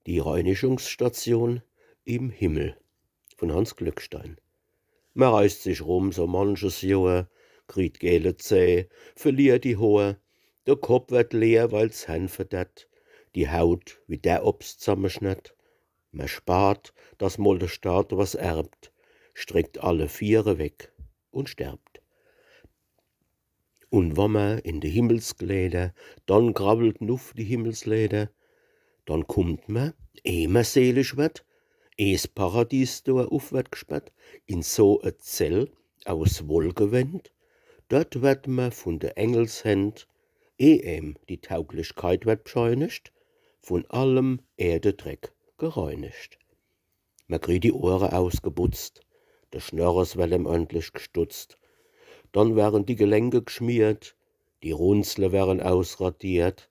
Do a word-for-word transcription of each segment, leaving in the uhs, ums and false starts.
Die Reinigungsstation im Himmel von Hanns Glückstein. Mer reißt sich rum so manches Johr, kriegt gele Zäh, verliert die Hoor, de Kopp werd leer, weil's Hern verderrt, die Haut wie der Obst zammeschnett. Mer spart, dass mol de Staat was erbt, streckt alle Viere weg und sterbt. Un wann mer in de Himmelsgläder dann krabbelt nuff die Himmelsläder, dann kummt mer, eh mer selig werd, eh 's Paradiestor uff werd gsperrt, in so e Zell aus Wolkewänd. Dort werd mer vun de Engelshänd, eh em die Tauglichkeit werd bscheinigt, vun allem Erdedreck gereinigt. Mer kriegt die Ohre ausgeputzt, de Schnorres werd em ordentlich gstutzt. Dann weren die Gelenke gschmiert, die Runzle weren ausradiert.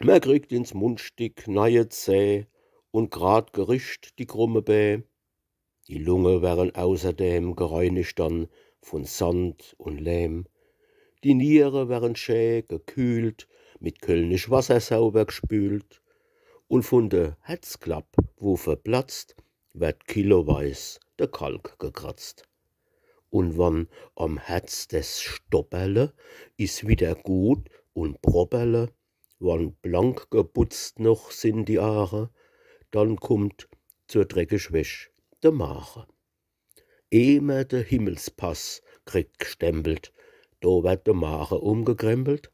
Mer kriegt ins Mundstick neie Zäh un grad gericht die krumme Bä. Die Lunge weren außerdem gereinigt dann vun Sand un Lehm. Die Niere weren schä gekühlt, mit kölnisch Wasser sauber gspült. Un vun de Herzklapp, wo verplatzt, werd kiloweis de Kalk gekratzt. Un wann am Herz des Stopperle is wieder gut un propperle, wann blank geputzt noch sin die Aare, dann kummt zur dreckig Wäsch de Mache. Eh mer de Himmelspass kriegt gstempelt, do werd de Mache umgekrempelt,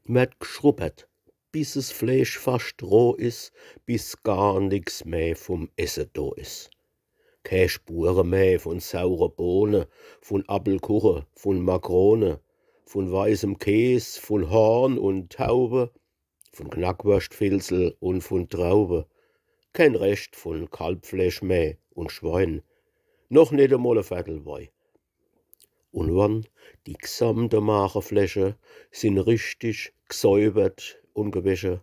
werd gschrubbert, bis es Fleesch fascht roh is, bis gar nix meh vum Esse do is. Kä Spure meh vun saure Bohne, vun Appelkuche, vun Makrone, vun weißem Käs, vun Hahn un Taube, vun Knackworschtfilzel un vun Traube, kän Rescht vun Kalbfleesch meh un Schwein, noch net emol e Vertel Wei. Un wann die gsamte Magefläsche sin richtig gsäubert un gewäsche,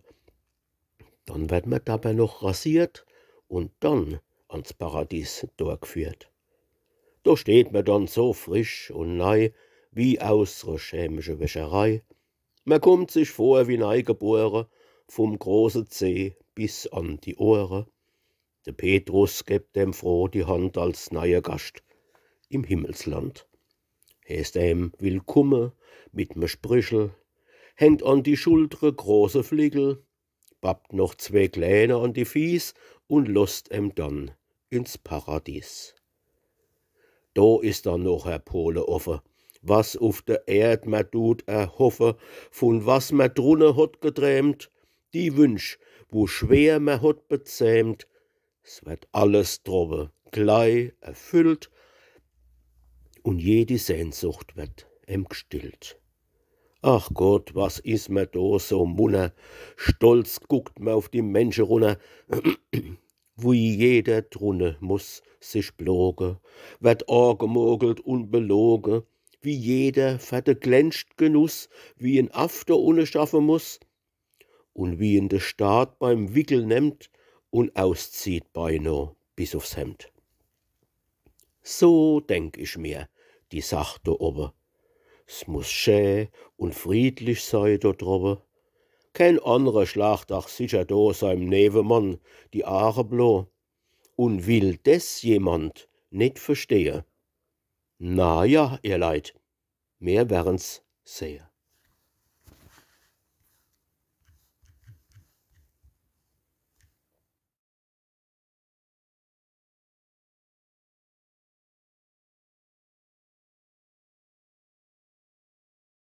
dann werd mer dabei noch rasiert un dann ans Paradies dorgführt. Do steht mer dann so frisch un nei wie aus re chemische Wäscherei. Mer kummt sich vor wie neigebore, vum große Zeh bis an die Ohre. De Petrus gebt em froh die Hand als neie Gascht im Himmelsland. Heeßt em willkumme mit me Sprichel, hängt an die Schultre große Fliegel, bappt noch zwee Kläne an die Fieß un losst em dann ins Paradies. Do is dann noch, Herr Pole, offe, was uf de Erd mer dut erhoffe, vun was mer drunne hot gedrämt, die Wünsch, wo schwer mer hot bezähmt, s werd alles drowe glei erfüllt un jedi Sehnsucht werd em gstillt. Ach Gott, was is mer do so munner, stolz guckt mer uf die Mensche runner, wie jeder drunne muss sich ploge, werd agemogelt un beloge, wie jeder fer de klenscht Genuss wie en Aff do unne schaffe muss un wie en de Staat beim Wickel nemmt un auszieht beino bis ufs Hemd. So denk ich mir die Sach do owe. S muss schä un friedlich sei do drowe. Kän annre schlacht dach sicher do seim Newemann die Aache blo. Un will des jemand net verstehe, na ja, ihr Leit, mir werren's sehe.